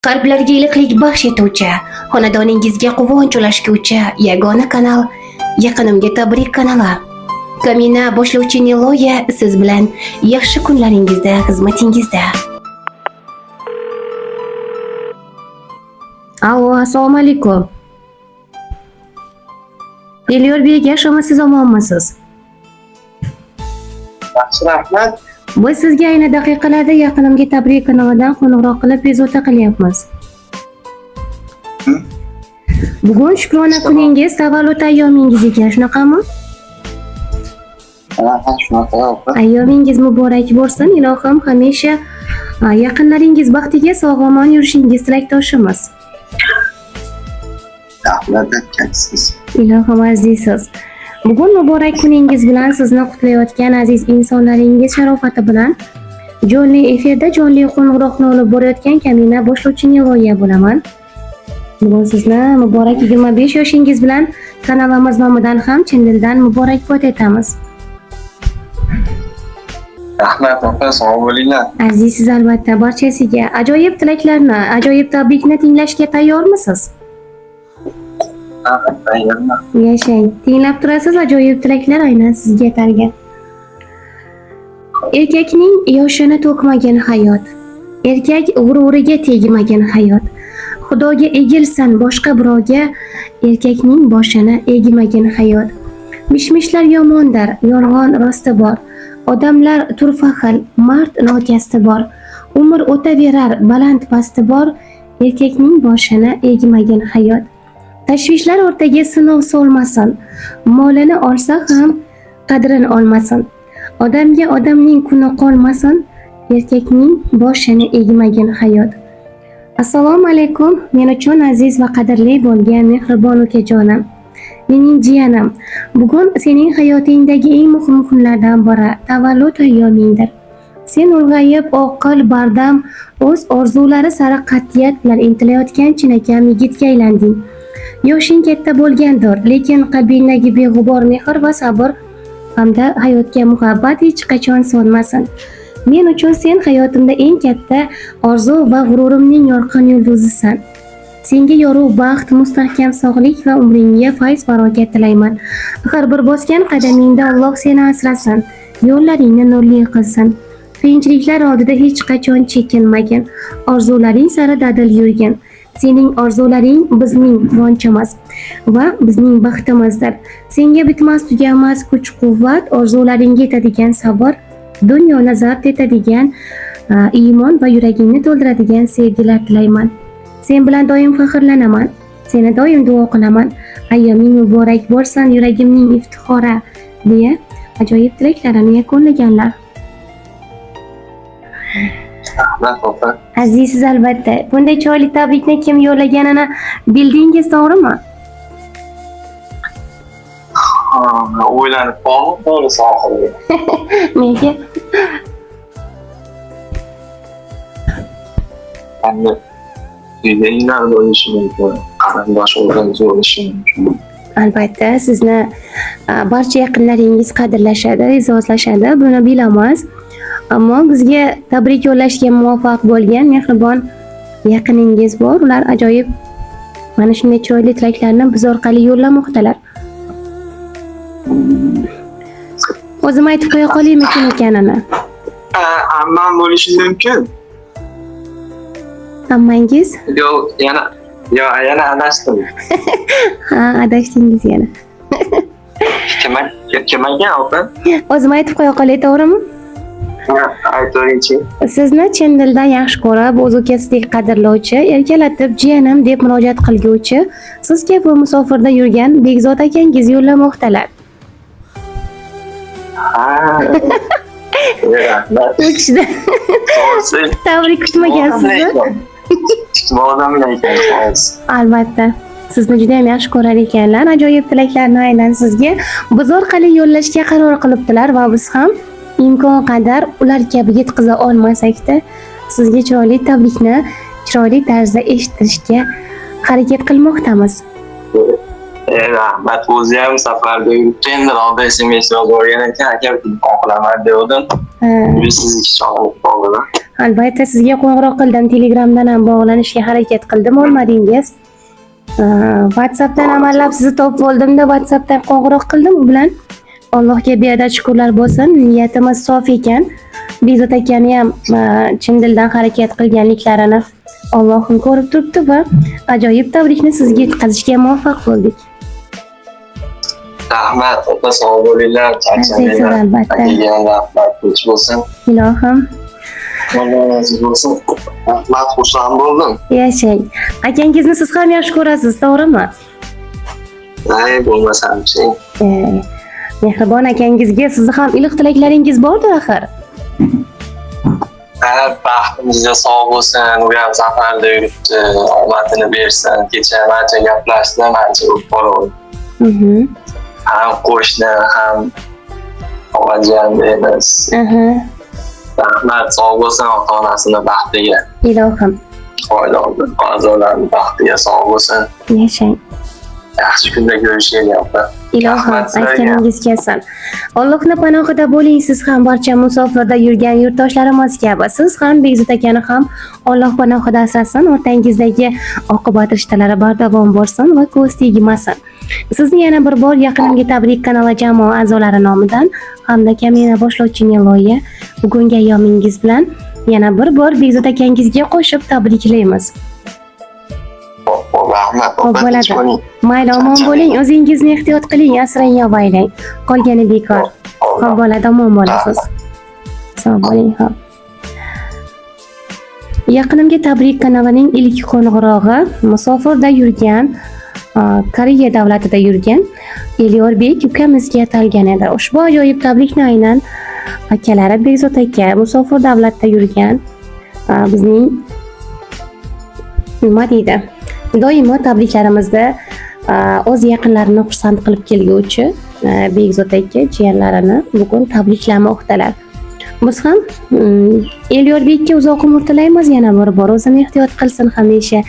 Qalblarga iliqlik baxsh etuvchi, xonadoningizga quvonch ulashguvchi yagona kanal Yaqinimga tabrik kanali. Kamina boshlovchi Niloya siz bilan yaxshi kunlaringizda xizmatingizda. Allo, assalomu alaykum. Elyorbek, yaxshimisiz, omonmisiz? Yaxshi, rahmat. Biz sizga ayni daqiqalarda Yaqinimga tabrik kanalidan qo'ng'iroq qilib bezovta qilyapmiz. Bugun shukrona kuningiz, tavallud ayyomingiz ekan, shunaqami? Ha, shunaqa opa. Ayyomingiz muborak bo'lsin, ilohim hamisha yaqinlaringiz baxtiga sog'-omon yurishingiz tilakdoshimiz. Rahmat aytgansiz. Ilohim azizsiz. Bugun muborak kuningiz bilan sizni qutlayotgan aziz insonlaringiz sharofati bilan jonli efirda jonli qo'ng'iroqni olib borayotgan Kamina boshlovchi Niloya bo'laman. Bugun sizni muborak 25 yoshingiz bilan kanalimiz nomidan ham chin dildan muborakbod etamiz. Rahmat opa, sog' bo'linglar. Azizsiz albatta barchasiga ajoyib tilaklarni, ajoyib tabrikni tinglashga tayyormisiz? Ha, tayyorman. Yashang. Tinglab turasiz, ajoyib tilaklar aynan sizga atalgan. Erkakning yoshini to'kmagan hayot. Erkak g'ururiga tegmagan hayot. Xudoga egilsin, boshqa birovga erkakning boshini egmagin hayot. Mishmishlar yomondir, yolg'on rosti bor. Odamlar turfa xil, mard nokasti bor. Umr o'taverar, baland pasti bor. Erkakning boshini egmagin hayot. Tashvishlar o'rtaga sinov solmasin. Molini olsa ham qadrini olmasin. Odamga odamning kuni qolmasin. Erkakning boshini egmagin hayot. Assalomu alaykum, men uchun aziz va qadrli bo'lgan mehribon ukajonim. Mening jiyanim, bugun sening hayotingdagi eng muhim kunlardan biri tavallud ayyomingdir. Sen ulg'ayib, oqil, bardam, o'z orzulari sari qat'iyat bilan intilayotgan chinakam yigitga aylanding. Yoshing katta bo'lgandir, lekin qalbingdagi beg'ubor mehr va sabr hamda hayotga muhabbat hech qachon so'nmasin. Men uchun sen hayotimda eng katta orzu va g'ururimning yorqin yulduzisan. Senga yorug' baxt, mustahkam sog'lik va umringga fayz barokat tilayman. Har bir bosgan qadamingda Alloh seni asrasin, yo'llaringni nurli qilsin. Qiyinchiliklar oldida hech qachon chekinmagin, orzularing sari dadil yurgin. Sening orzularing bizning quvonchimiz va bizning baxtimizdir. Senga bitmas tuganmas kuch-quvvat, orzularingga yetadigan sabr, dunyoni zabt etadigan iymon va yuragingni to'ldiradigan sevgilar tilayman. Sen bilan doim faxrlanaman. Seni doim duo qilaman. Ayyoming muborak bo'lsin, yuragimning iftixori, deya ajoyib tilaklarini yakunlaganlar. Rahmat opa. Azizsiz albatta. Bunday chiroyli tabrikni kim yo'llaganini bildingiz, to'g'rimi? Ha, o'ylanib qoldim, to'g'risi oxirida. Nega? Endi uydagilar bo'lishi mumkin, qarindosh o'rog'ingiz bo'lishi mumkin. Albatta, sizni barcha yaqinlaringiz qadrlashadi, e'zozlashadi, buni bilamiz. Ammo bizga tabrik yo'llashga muvaffaq bo'lgan mehribon yaqiningiz bor. Ular ajoyib mana shunday chiroyli tilaklarni biz orqali yo'llamoqdalar. O'zim aytib qo'ya qolaymi kim ekanini? Ammam bo'lishi mumkin. Ammangiz? Yo'q, yana adashdim. Ha, adashdingiz yana. Kim ekan opa? O'zim aytib qo'ya qolay, to'g'rimi? Ha, aytavringchi. Sizni chin dildan yaxshi ko'rib, o'z ukasidek qadrlovchi, erkalatib jiyanim deb murojaat qilguvchi, siz kabi musofirda yurgan Bekzod akangiz yo'llamoqdalar. Ha. Rahmat. U kishidan To'g'risi, tabrik kutmagansiz. Kutmaganman ekan, to'g'risi. Albatta. Sizni juda ham yaxshi ko'rar ekanlar. Ajoyib tilaklarni aynan sizga biz orqali yo'llashga qaror qilibdilar va biz ham imkon qadar ular kabi yetkaza olmasakda sizga chiroyli tabrikni chiroyli tarzda eshittirishga harakat qilmoqdamiz. Rahmat, o'zi ham safarda yuribdi, endi oldin SMS yozib yuborgan ekan, aka telefon qilaman degandim. Ha. Sizniki chog'ib qoldi. Albatta, sizga qo'ng'iroq qildim, Telegramdan ham bog'lanishga harakat qildim, olmadingiz. WhatsAppdan amallab sizni topib oldimda, WhatsAppdan qo'ng'iroq qildim u bilan. Allohga beadad shukrlar bo'lsin, niyatimiz sof ekan. Bekzod akani ham chin dildan harakat qilganliklarini Allohim ko'rib turibdi va ajoyib tabrikni sizga yetkazishga muvaffaq bo'ldik. Rahmat, opa, sog' bo'linglar, Azizlar, charchamanglar. Albatta. Akaga ham rahmat, tinch bo'lsin. Ilohim. Alloh rozi bo'lsin. Rahmat, xursand bo'ldim. Yashang. Akangizni siz ham yaxshi ko'rasiz, to'g'rimi? Ay, bo'lmasamchi. Mehribon akangizga sizni ham iliq tilaklaringiz bordir axir. Ha, baxtimizga sog' bo'lsin. U ham safarda yuribdi. Omadini bersin. Kecha ancha gaplashdim, ancha o'p qoldim. Ham qo'shni, ham og'ajiyan deymiz. Rahmat, sog' bo'lsin ota-onasini baxtiga. Ilohim. Oila a'zolarini baxtiga sog' bo'lsin. Yashang. Yaxshi kunda ko'rishaylik, opa. Ilohim, Rahmat sizlarga. Aytganingiz kelsin. Allohni panohida bo'ling siz ham barcha musofirda yurgan yurtdoshlarimiz kabi. Siz ham Bekzod akani ham Alloh panohida asrasin, o'rtangizdagi oqibat rishtalari bardavom bo'lsin va ko'z tegmasin. Sizni yana bir bor Yaqinimga tabrik kanali jamoa a'zolari nomidan hamda kamina boshlovchi Niloya bugungi ayyomingiz bilan yana bir bor Bekzod akangizga qo'shib tabriklaymiz. Xo'p, rahmat, Xo'p, opa, tinch bo'ladi. bo'ling. Mayli, omon bo'ling, o'zingizni ehtiyot qiling, asrang, avaylang. Qolgani bekor. Xo'p, bo'ladi, omon bo'lasiz. Sog' bo'ling, xo'p. Yaqinimga tabrik kanalining ilk qo'ng'irog'i musofirda yurgan, Koreya davlatida yurgan Elyorbek ukamizga atalgan edi. Ushbu ajoyib tabrikni aynan akalari Bekzod aka musofir davlatda yurgan, bizning nima deydi, doimo tabriklarimizda o'z yaqinlarini xursand qilib kelguvchi Bekzod aka jiyanlarini bugun tabriklamoqdalar. Biz ham Elyorbekka uzoq umr tilaymiz yana bir bor. O'zini ehtiyot qilsin hamisha,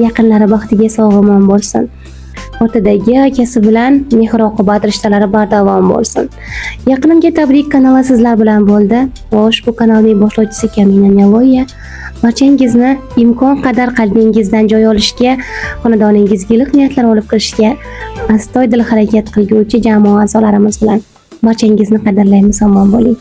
yaqinlari baxtiga sog' omon bo'lsin. O'rtadagi akasi bilan mehr oqibat rishtalari bardavom bo'lsin. Yaqinimga tabrik kanali sizlar bilan bo'ldi. Va ushbu kanalning boshlovchisi Kamina Niloya barchangizni imkon qadar qalbingizdan joy olishga, xonadoningizga iliq niyatlar olib kirishga astoydil harakat qilguvchi jamoa a'zolarimiz bilan barchangizni qadrlaymiz. Omon bo'ling.